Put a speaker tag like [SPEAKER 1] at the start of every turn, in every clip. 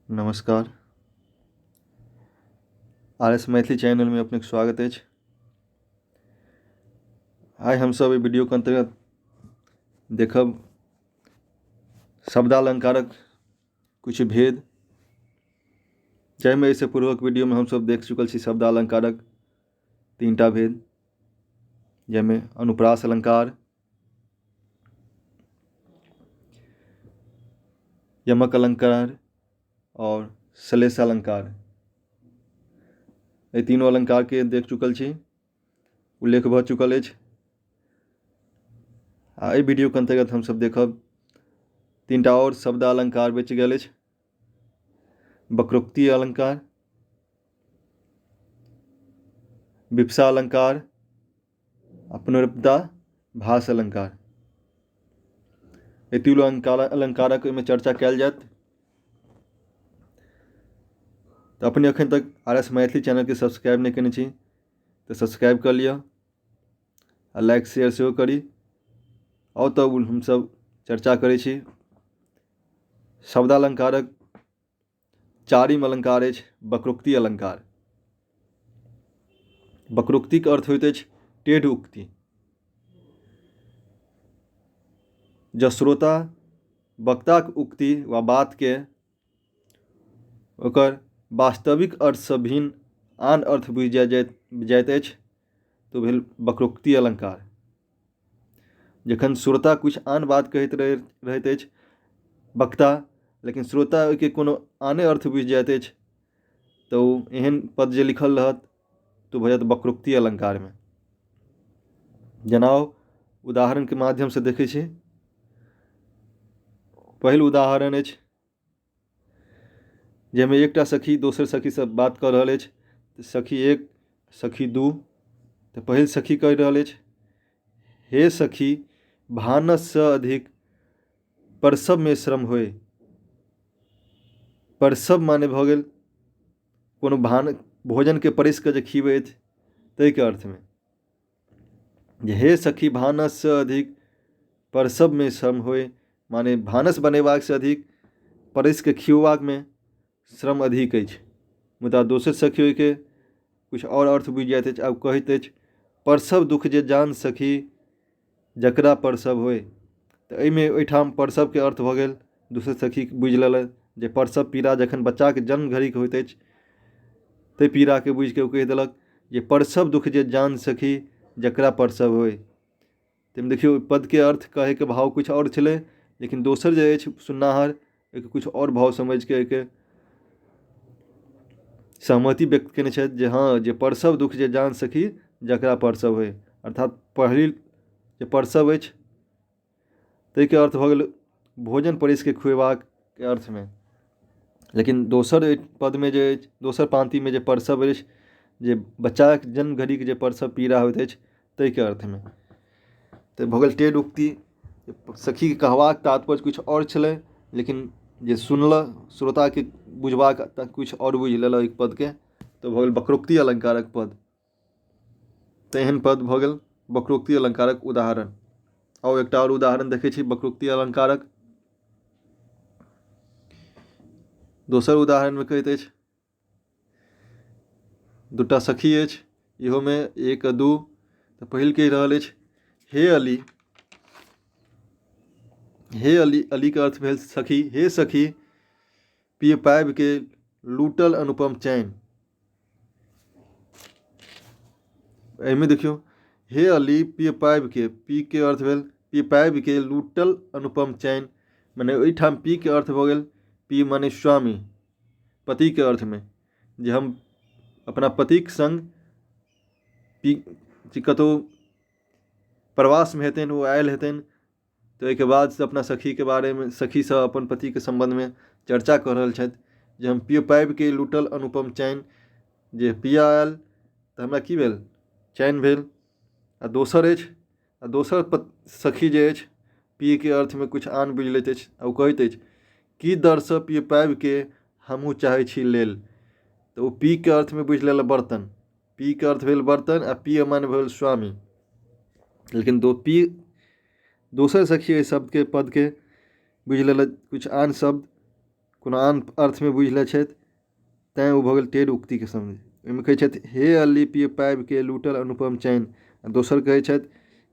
[SPEAKER 1] नमस्कार। आर एस मैथिली चैनलमे अपनेके स्वागत अछि। आइ हमसभ एहि वीडियोके अन्तर्गत देखब शब्दालङ्कारक किछु भेद, जाहिमे एहिसँ पूर्वक वीडियोमे हमसभ देख चुकल छी शब्दालङ्कारक तीनटा भेद, जाहिमे अनुप्रास अलङ्कार, यमक अलङ्कार आओर श्लेष अलङ्कार। एहि तीनू अलङ्कारके देख चुकल छी, उल्लेख भऽ चुकल अछि। आ एहि वीडियोके अन्तर्गत हमसभ देखब तीनटा आओर शब्दालङ्कार बचि गेल अछि, वक्रोक्ति अलङ्कार, विप्सा अलङ्कार आ पुनरुक्ता भास अलङ्कार। एहि तीनू अलङ्कारक ओहिमे चर्चा कयल जायत। तऽ अपने एखन तक आर एस मैथिली चैनलके सब्सक्राइब नहि कयने छी तऽ सब्सक्राइब कऽ लिअ आ लाइक शेयर सेहो करी। आउ तब हमसभ चर्चा करै छी शब्दालङ्कारक चारिम अलङ्कार अछि वक्रोक्ति अलङ्कार। वक्रोक्तिके अर्थ होइत अछि टेढ़ उक्ति। जँ श्रोता वक्ताक उक्ति वा बातके ओकर वास्तविक अर्थसँ भिन्न आन अर्थ बुझि जाइत अछि तऽ ओ भेल वक्रोक्ति अलङ्कार। जखन श्रोता किछु आन बात कहैत रहैत अछि वक्ता, लेकिन श्रोता ओहिके कोनो आने अर्थ बुझि जाइत अछि, तऽ ओ एहन पद जे लिखल रहत तऽ ओ भऽ जायत वक्रोक्ति अलङ्कारमे। जेना उदाहरणके माध्यमसँ देखै छी, पहिल उदाहरण अछि जाहिमे एकटा सखी दोसर सखीसँ बात कऽ रहल अछि। सखी एक, सखी दू। तऽ पहिल सखी कहि रहल अछि, हे सखी भानससँ अधिक परसबमे श्रम होय। परसब माने भऽ गेल कोनो भोजनके परसि कऽ जे खियबैत, ताहिके अर्थमे जे हे सखी भानससँ अधिक परसबमे श्रम होय, माने भानस बनेबाकसँ अधिक परसिके खियेबाकमे श्रम अधिक अछि। मुदा दोसर सखी ओहिके किछु आओर अर्थ बुझि जाइत अछि आ कहैत अछि, परसब दुःख जे जान सखी जकरा परसब होय। तऽ एहिमे ओहिठाम परसबके अर्थ भऽ गेल, दोसर सखी बुझि लेलनि जे परसब पीड़ा जखन बच्चाके जन्म घड़ीके होइत अछि ताहि पीड़ाके बुझिके ओ कहि देलक जे परसब दुःख जे जान सखी जकरा परसब होय। ताहिमे देखियौ पदके अर्थ कहैके भाव किछु आओर छलै, लेकिन दोसर जे अछि सुननाहर ओहिके किछु आओर भाव समझिके ओहिके सहमति व्यक्त कयने छथि जे हँ, जे परसब दुःख जे जान सखी जकरा परसब होय। अर्थात पहिल जे परसब अछि ताहिके अर्थ भऽ गेल भोजन परसिके खुएबाक अर्थमे, लेकिन दोसर पदमे जे अछि, दोसर पाँतिमे जे परसब अछि, जे बच्चाके जन्म घड़ीके जे परसब पीड़ा होइत अछि ताहिके अर्थमे। तऽ भऽ गेल टेढ़ उक्ति। सखीके कहबाक तात्पर्य किछु आओर छलै, लेकिन जे सुनलक श्रोताके बुझबाक किछु आओर बुझि लेलक ओहि पदके, तऽ भऽ गेल वक्रोक्ति अलङ्कारक पद। तऽ एहन पद भऽ गेल वक्रोक्ति अलङ्कारक उदाहरण। आउ एकटा आओर उदाहरण देखै छी वक्रोक्ति अलङ्कारक। दोसर उदाहरणमे कहैत अछि, दूटा सखी अछि, इहोमे एक आ दू। तऽ पहिल कहि रहल अछि, हे अली, हे अली, अलीके अर्थ भेल सखी, हे सखी पिय पाबिके लूटल अनुपम चैन। एहिमे देखियौ, हे अली पिय पाबिके, पी के अर्थ भेल पिय पाबिके लूटल अनुपम चैन, मने ओहिठाम पी के अर्थ भऽ गेल पी माने स्वामी, पतिके अर्थमे, जे हम अपना पतिक सङ्ग पी कतहु प्रवासमे हेथिन, ओ आयल हेथिन, तऽ ओहिके बादसँ अपना सखीके बारेमे, सखीसँ अपन पतिके सम्बन्धमे चर्चा कऽ रहल छथि जे हम पिय पाबिके लूटल अनुपम चैन, जे पिया आयल तऽ हमरा की भेल, चैन भेल। आ दोसर अछि, आ दोसर सखी जे अछि पियके अर्थमे किछु आन बुझि लैत अछि आ ओ कहैत अछि, की दरसँ पिय पाबिके हमहूँ चाहै छी लेल। तऽ ओ पीके अर्थमे बुझि लेलक बर्तन, पीके अर्थ भेल बर्तन आ पिय माने भेल स्वामी। लेकिन दो पी दोसर सखी एहि शब्दके पदके बुझि लेलक किछु आन शब्द, कोनो आन अर्थमे बुझि लै छथि, तैँ ओ भऽ गेल टेढ़ उक्तिके समझ। ओहिमे कहै छथि हे अल्ली पिय पाबिके लूटल अनुपम चैन, आ दोसर कहै छथि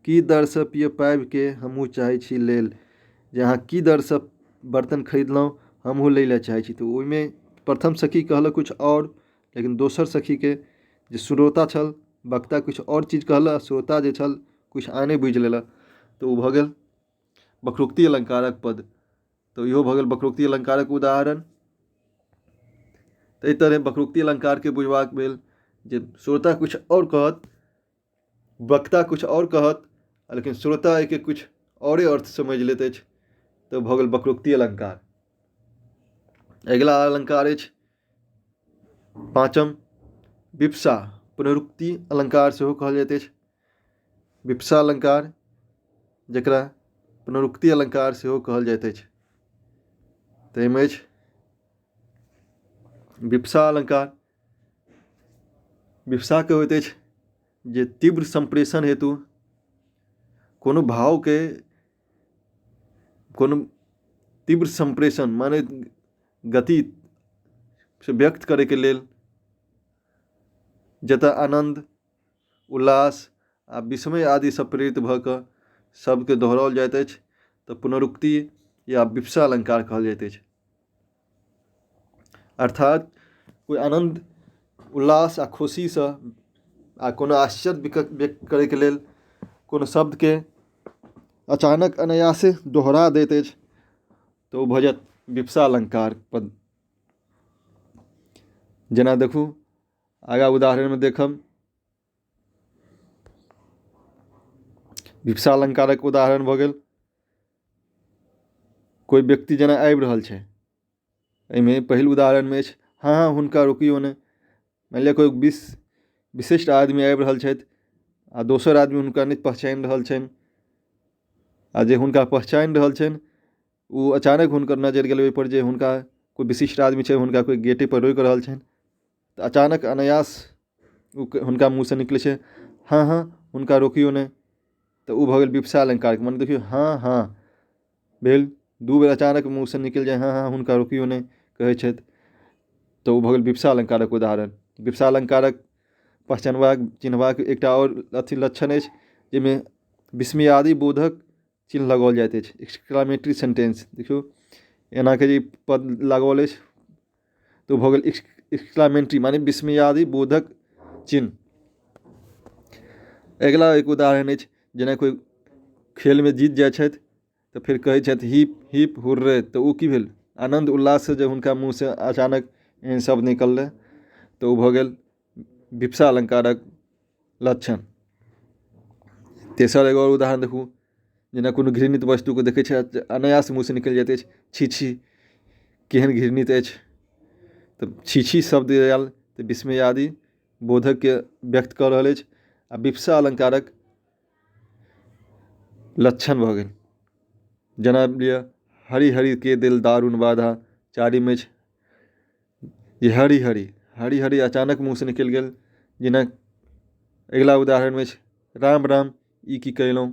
[SPEAKER 1] की दरसँ पिय पाबिके हमहूँ चाहै छी लेल, जे अहाँ की दरसँ बर्तन खरीदलहुँ हमहूँ लै लए चाहै छी। तऽ ओहिमे प्रथम सखी कहलक किछु आओर, लेकिन दोसर सखीके जे श्रोता छल वक्ता किछु आओर चीज कहलक, श्रोता जे छल किछु आने बुझि लेलक, तऽ ओ भऽ गेल वक्रोक्ति अलङ्कारक पद। तऽ इहो भऽ गेल वक्रोक्ति अलङ्कारक उदाहरण। तऽ एहि तरहे वक्रोक्ति अलङ्कारके बुझबाक भेल जे श्रोता किछु आओर कहत, वक्ता किछु आओर कहत, लेकिन श्रोता एहिके किछु आओरे अर्थ समझि लैत अछि, तऽ भऽ गेल वक्रोक्ति अलङ्कार। अगिला अलङ्कार अछि पाँचम विप्सा, पुनरुक्ति अलङ्कार सेहो कहल जाइत अछि। विप्सा अलङ्कार जकरा पुनरुक्ति अलङ्कार सेहो कहल जाइत अछि। तऽ एहिमे अछि विप्सा अलङ्कार। विप्साके होइत अछि जे तीव्र सम्प्रेषण हेतु कोनो भावके कोनो तीव्र सम्प्रेषण माने गति से व्यक्त करैके लेल जतऽ आनन्द उल्लास आ विस्मय आदिसँ प्रेरित भऽ कऽ शब्दके दोहराओल जाइत अछि तऽ पुनरुक्ति या विप्सा अलङ्कार कहल जाइत अछि। अर्थात कोइ आनन्द उल्लास आ खुशीसँ आ कोनो आश्चर्य व्यक्त करैके लेल कोनो शब्दके अचानक अनायासे दोहरा दैत अछि तऽ ओ भऽ जायत विप्सा अलङ्कार पद। जेना देखू आगाँ उदाहरणमे देखब विप्सा अलङ्कारक उदाहरण भऽ गेल कोइ व्यक्ति जेना आबि रहल छै, एहिमे पहिल उदाहरणमे अछि हँ हँ हुनका रोकियौ नहि। मानि लिअ कोइ विशिष्ट आदमी आबि रहल छथि आ दोसर आदमी हुनका नहि पहचानि रहल छनि, आ जे हुनका पहचानि रहल छनि ओ अचानक हुनकर नजरि गेलै ओहिपर जे हुनका कोइ विशिष्ट आदमी छै, हुनका कोइ गेटेपर रोकि रहल छनि, तऽ अचानक अनायास ओ हुनका मुँहसँ निकलै छै हँ हँ हुनका रोकियौ नहि। तऽ ओ भऽ गेल विप्सा अलङ्कार। मने देखियौ हँ हँ भेल दू बेर अचानक मुँहसँ निकलि जाय हँ हँ हुनका रोकियौ नहि कहै छथि, तऽ ओ भऽ गेल विप्सा अलङ्कारक उदाहरण। विप्सा अलङ्कारक पहचानबाक चिन्हबाक एकटा आओर अथी लक्षण अछि जाहिमे विस्मयादि बोधक चिन्ह लगाओल जाइत अछि, एक्सक्लामेटरी सेंटेंस। देखियौ एनाके जे पद लगाओल अछि तऽ ओ भऽ गेल एक्सक्लामेटरी माने विस्मयादि बोधक चिन्ह। अगिला एक उदाहरण अछि जेना कोइ खेलमे जीत जाइ छथि तऽ फेर कहै छथि हिप हिप हुर्रे, तऽ ओ की भेल आनन्द उल्लाससँ जे हुनका मुँहसँ अचानक एहन शब्द निकललै तऽ ओ भऽ गेल विप्सा अलङ्कारक लक्षण। तेसर एगो आओर उदाहरण देखू जेना कोनो घृणित वस्तुके देखै छै अनायास मुँहसँ निकलि जाइत अछि छी छी केहन घृणित अछि, तऽ छी छी शब्द आयल तऽ विस्मयादि बोधकके व्यक्त कऽ रहल अछि आ विप्सा अलङ्कारक लक्षण भऽ गेल। जेना लिअ हरि हरि के दिल दारुण बाधा, चारिम अछि जे हरि हरि हरि हरि अचानक मुँहसँ निकलि गेल। जेना अगिला उदाहरणमे अछि राम राम ई की कयलहुँ,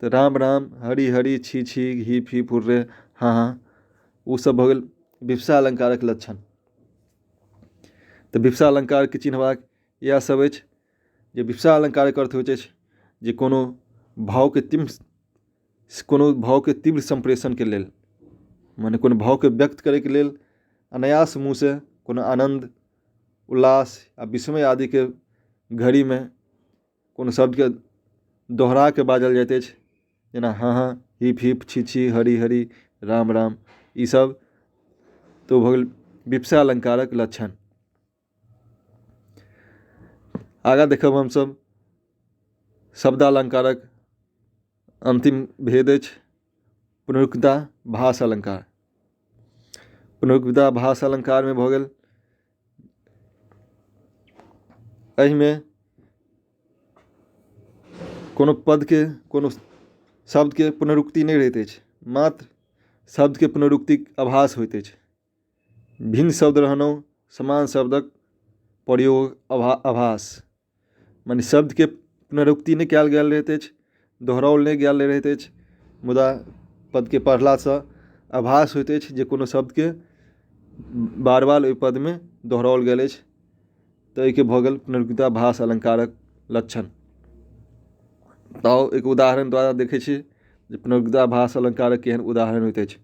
[SPEAKER 1] तऽ राम राम हरि हरि छी छी हिप हिप हुर्रे हाँ हाँ, ओसभ भऽ गेल विप्सा अलङ्कारक लक्षण। तऽ विप्सा अलङ्कारके चिन्हबाक इएह सभ अछि जे विप्सा अलङ्कारक अर्थ होइत अछि जे कोनो भावके तीव्र कोनो भावके तीव्र सम्प्रेषणके लेल माने कोनो भावके व्यक्त करैके लेल अनायास मुँहसँ कोनो आनन्द उल्लास आ विस्मय आदिके घड़ीमे कोनो शब्दके दोहरा कऽ बाजल जाइत अछि, जेना हँ हँ हिप हिप छी छी हरि हरि राम राम, ईसभ तऽ भऽ गेल विप्सा अलङ्कारक लक्षण। आगाँ देखब हमसभ शब्दालङ्कारक अन्तिम भेद अछि पुनरुक्ता भास अलङ्कार। पुनरुक्ता भास अलङ्कारमे भऽ गेल एहिमे कोनो पदके कोनो शब्दके पुनरुक्ति नहि रहैत अछि, मात्र शब्दके पुनरुक्तिक आभास होइत अछि। भिन्न शब्द रहनहुँ समान शब्दक प्रयोग आभास, माने शब्दके पुनरुक्ति नहि कयल गेल रहैत अछि, दोहराओल नहि गेल रहैत अछि, मुदा पदके पढ़लासँ आभास होइत अछि जे कोनो शब्दके बार बार ओहि पदमे दोहराओल गेल अछि। तऽ एहिके भऽ गेल पुनरुक्ताभास अलङ्कारक लक्षण। तऽ आउ एक उदाहरण द्वारा देखै छी जे पुनरुक्ताभास अलङ्कारक केहन उदाहरण होइत अछि।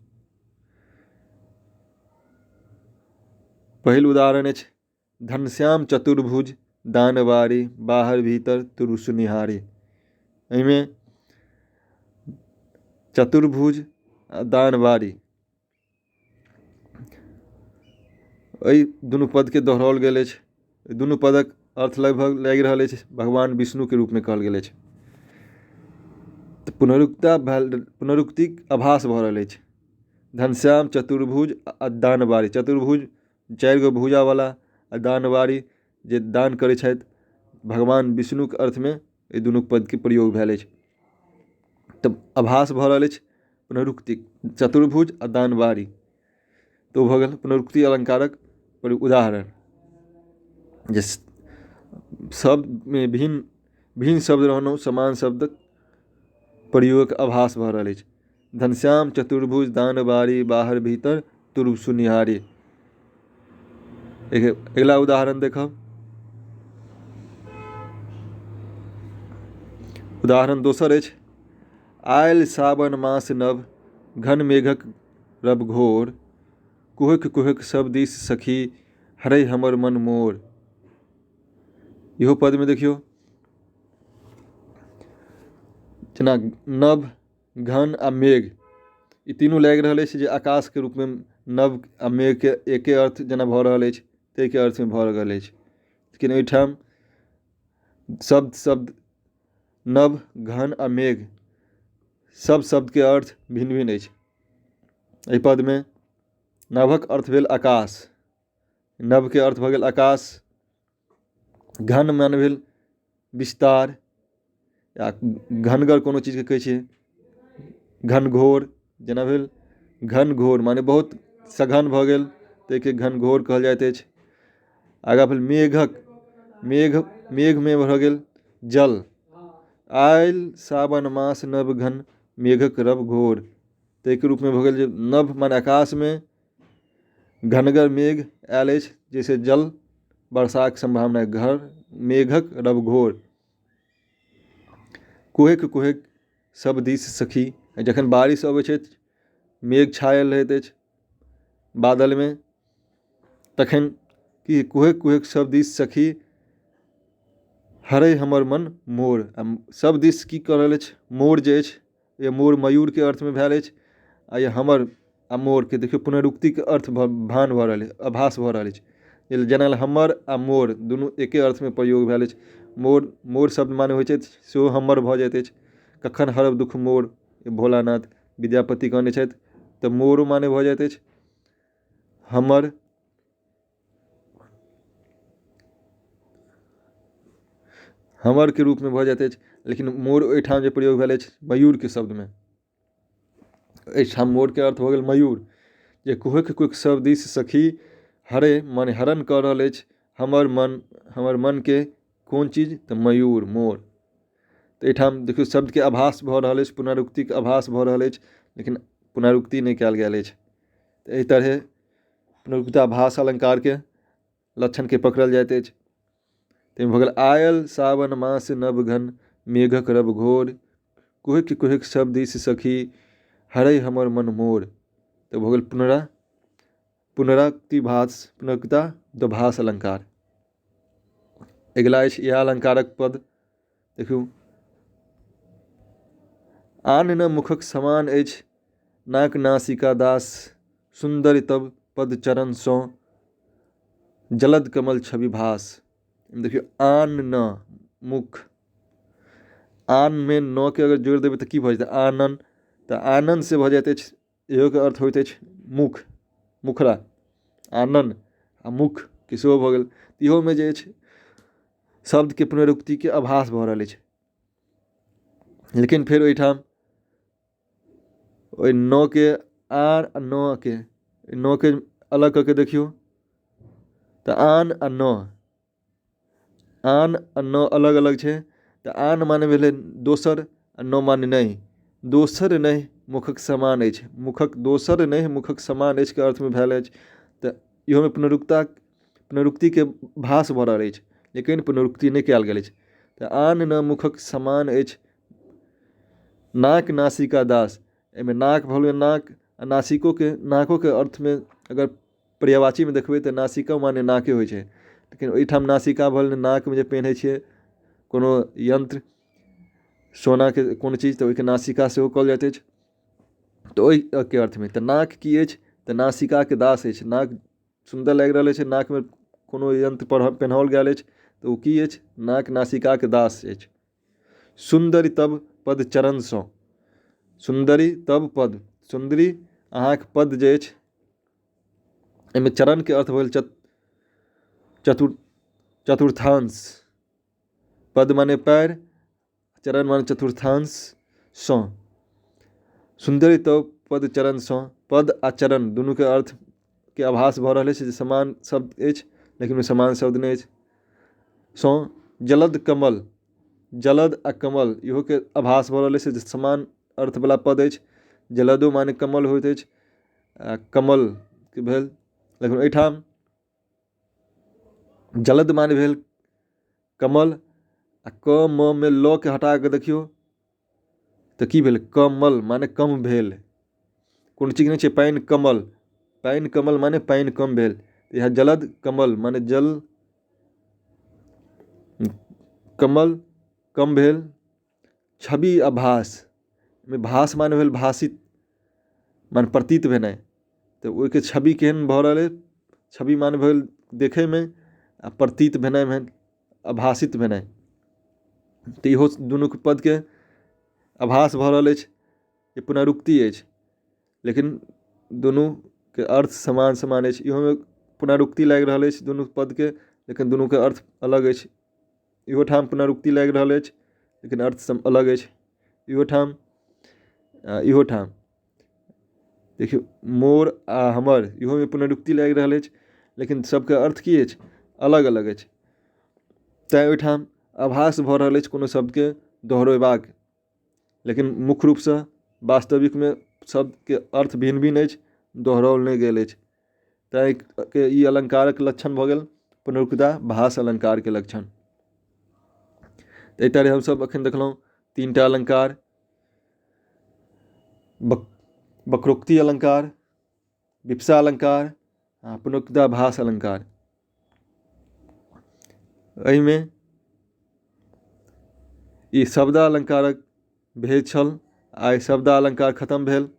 [SPEAKER 1] पहिल उदाहरण अछि घनश्याम चतुर्भुज दानवारी बाहर भीतर तुरु सुनिहारी। एहिमे चतुर्भुज आ दानवारी एहि दुनू पदके दोहराओल गेल अछि। दुनू पदक अर्थ लगभग लागि रहल अछि भगवान विष्णुके रूपमे कहल गेल अछि। तऽ पुनरुक्ता भेल, पुनरुक्तिक आभास भऽ रहल अछि। घनश्याम चतुर्भुज आ दानवारी, चतुर्भुज 4 गो भुजावला आ दानवारी जे दान करै छथि, भगवान विष्णुके अर्थमे एहि दुनू पदके प्रयोग भेल अछि। तऽ आभास भऽ रहल अछि पुनरुक्ति, चतुर्भुज आ दानवारी। तऽ ओ भऽ गेल पुनरुक्ति अलङ्कारक उदाहरण। जे शब्दमे भिन्न भिन्न शब्द रहलहुँ समान शब्दक प्रयोगक आभास भऽ रहल अछि। घनश्याम चतुर्भुज दानवारी बाहर भीतर तुरु सुनिहारी। अगिला उदाहरण देखब। उदाहरण दोसर अछि आयल सावन मास नव घन मेघक रब घोर, कुहकि कुहकि सब दिस सखी हरै हमर मन मोर। इहो पदमे देखियौ जेना नभ घन आ मेघ ई तीनू लागि रहल अछि जे आकाशके रूपमे नभ आ मेघके एके अर्थ जेना भऽ रहल अछि ताहिके अर्थमे भऽ रहल अछि। लेकिन एहिठाम शब्द शब्द नभ घन आ मेघ सब शब्दके अर्थ भिन्न भिन्न अछि। एहि पदमे नभक अर्थ भेल आकाश, नभके अर्थ भऽ गेल आकाश, घन माने भेल विस्तार या घनगर कोनो चीजके कहै छै, घनघोर जेना भेल घनघोर माने बहुत सघन भऽ गेल ताहिके घनघोर कहल जाइत अछि। आगाँ भेल मेघक, मेघ मेघमे भऽ गेल जल। आयल सावन मास नभ घन मेघक रब घोर, ताहिके रूपमे भऽ गेल जे नभ माने आकाशमे घनगर मेघ आयल अछि जाहिसँ जल वर्षाक सम्भावना, घर मेघक रब घोर। कुहकि कुहकि सब दिस सखी, जखन बारिश अबै छै मेघ छायल रहैत अछि बादलमे, तखन कि कुहकि कुहकि सब दिस सखी हरै हमर मन मोर। आ सब दिस की कऽ रहल अछि मोर जे अछि ये मोर मयूरके अर्थमे भेल अछि आ ये हमर आ मोरके देखियौ पुनरुक्तिके अर्थ भान भऽ रहल अछि, आभास भऽ रहल अछि। जेना हमर आ मोर दुनू एके अर्थमे प्रयोग भेल अछि। मोर मोर शब्द माने होइ छै सेहो हमर भऽ जाइत अछि। कखन हरब दुख मोर भोलानाथ विद्यापति कहने छथि, तऽ मोरो माने भऽ जाइत अछि हमर। हमरके रूपमे भऽ जाइत अछि, लेकिन मोर ओहिठाम जे प्रयोग भेल अछि मयूरके शब्दमे, एहिठाम मोरके अर्थ भऽ गेल मयूर। जे कुहकि कुहकि सब दिस सखी हरे माने हरण कऽ रहल अछि हमर मन, हमर मनके कोन चीज, तऽ मयूर मोर। तऽ एहिठाम देखियौ शब्दके आभास भऽ रहल अछि, पुनरुक्तिके आभास भऽ रहल अछि, लेकिन पुनरुक्ति नहि कयल गेल अछि। तऽ एहि तरहे पुनरुक्ताभास अलङ्कारके लक्षणके पकड़ल जाइत अछि। ताहिमे भऽ गेल आयल सावन मास नभ घन मेघक रब घोर, कुहकि कुहकि सब दिस सखी हरै हमर मन मोर। तऽ भऽ गेल पुनरुक्तिभास, पुनरुक्ता दोभास अलङ्कार। अगिला अछि इएह अलङ्कारक पद। देखियौ आन न मुखक समान अछि नाक नासिका दास, सुन्दर तब पद चरणसँ जलद कमल छवि भास। देखियौ आन न मुख, आनमे न के अगर जोड़ि देबै तऽ की भऽ जेतै आनन, तऽ आनन से भऽ जाइत अछि, इहोके अर्थ होइत अछि मुख, मुखरा, आनन आ मुख के सेहो भऽ गेल। इहोमे जे अछि शब्दके पुनरुक्तिके आभास भऽ रहल अछि। लेकिन फेर ओहिठाम ओहि न के आर आ न के, न के अलग कऽ के देखियौ तऽ आन आ न, आन आ न अलग अलग छै। तऽ आन माने भेलै दोसर आ न माने नहि, दोसर नहि मुखक समान अछि, मुखक दोसर नहि मुखक समान अछि के अर्थमे भेल अछि। तऽ इहोमे पुनरुक्तिके भास भऽ रहल अछि, लेकिन पुनरुक्ति नहि कयल गेल अछि। तऽ आन न मुखक समान अछि नाक नासिका दास। एहिमे नाक भऽ गेल नाक आ नासिकोके नाकोके अर्थमे अगर पर्यायवाचीमे देखबै तऽ नासिका माने नाके होइ छै, लेकिन ओहिठाम नासिका भऽ गेल नाकमे जे पहिनै छियै कोनो यन्त्र सोनाके कोनो चीज, तऽ ओहिके नासिका सेहो कहल जाइत अछि। तऽ ओहिके अर्थमे तऽ नाक की अछि? तऽ नासिकाके दास अछि। नाक सुन्दर लागि रहल अछि, नाकमे कोनो यन्त्र पहिनाओल गेल अछि, तऽ ओ की अछि? नाक नासिकाके दास अछि। सुन्दरी तब पद चरणसँ, सुन्दरी तब पद, सुन्दरी अहाँके पद जे अछि एहिमे चरणके अर्थ भेल चतुर्थांश। पद माने पैर, चरण माने चतुर्थांशसँ। सुन्दरी तब पद चरणसँ, पद आ चरण दुनूके अर्थके आभास भऽ रहल अछि जे समान शब्द अछि, लेकिन ओ समान शब्द नहि अछि। सँ जलद कमल, जलद आ कमल इहोके आभास भऽ रहल अछि जे समान अर्थवला पद अछि। जलदो माने कमल होइत अछि आ कमलके भेल, लेकिन एहिठाम जलद माने भेल कमल आ क म मे ल के हटा कऽ देखियौ तऽ की भेल? कमल माने कम भेल। कोनो चीज नहि छै पानि कमल, पानि कमल माने पानि कम भेल। इएह जलद कमल माने जल कमल कम भेल। छवि आ भास, भास माने भेल भासित माने प्रतीत भेनाइ, तऽ ओहिके छवि केहन भऽ रहल अछि? छवि माने भेल देखैमे आ प्रतीत भेनाइ भेल आभासित भेनाइ। तऽ इहो दुनूके पदके आभास भऽ रहल अछि जे पुनरुक्ति अछि, लेकिन दुनूके अर्थ समान समान अछि। इहोमे पुनरुक्ति लागि रहल अछि दुनू पदके, लेकिन दुनूके अर्थ अलग अछि। इहो ठाम पुनरुक्ति लागि रहल अछि, लेकिन अर्थ सब अलग अछि। इहो ठाम इहो ठाम देखियौ मोर आ हमर, इहोमे पुनरुक्ति लागि रहल अछि, लेकिन सबके अर्थ की अछि? अलग अलग अछि। तैँ ओहिठाम आभास भऽ रहल अछि कोनो शब्दके दोहरेबाक, लेकिन मुख्य रूपसँ वास्तविकमे शब्दके अर्थ भिन्न भिन्न अछि, दोहराओल नहि गेल अछि। तैँ ई अलङ्कारक लक्षण भऽ गेल पुनरुक्ताभास अलङ्कारके लक्षण। एहि तरहे हमसभ एखन देखलहुँ तीनटा अलङ्कार, वक्रोक्ति अलङ्कार, विप्सा अलङ्कार आ पुनरुक्ताभास अलङ्कार। एहिमे ई शब्दालङ्कारक भेद छल। आइ शब्दालङ्कार खतम भेल।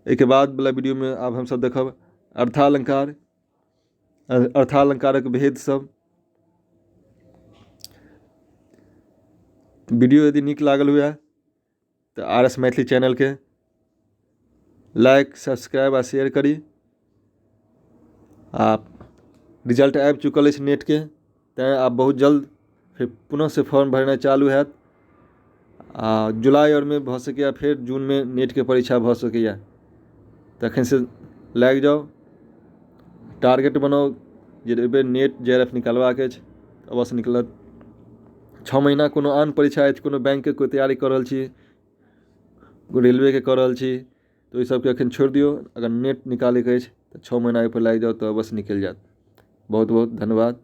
[SPEAKER 1] एहिके बाद वला वीडियोमे आब हमसभ देखब अर्थालङ्कार, अर्थालङ्कारक भेद सब। वीडियो यदि नीक लागल हुए तऽ आर एस मैथिली चैनलके लाइक, सब्सक्राइब आ शेयर करी। आ रिजल्ट आबि चुकल अछि नेटके, तैँ आब बहुत जल्द फेर पुनः से फॉर्म भरनाइ चालू हैत आ जुलाई आओरमे भऽ सकैए, फेर जूनमे नेटके परीक्षा भऽ सकैए। तखनसँ लागि जाउ, टारगेट बनाउ जे एहिबेर नेट जे आर एफ निकालबाक अछि, अवश्य निकलत। 6 महीना कोनो आन परीक्षा अछि, कोनो बैंकके कोइ तैयारी कऽ रहल छी, रेलवेके कऽ रहल छी, तऽ ओहि सबके एखन छोड़ि दियौ। अगर नेट निकालैके अछि तऽ 6 महीना ओहिपर लागि जाउ तऽ अवश्य निकलि जायत। बहुत बहुत धन्यवाद।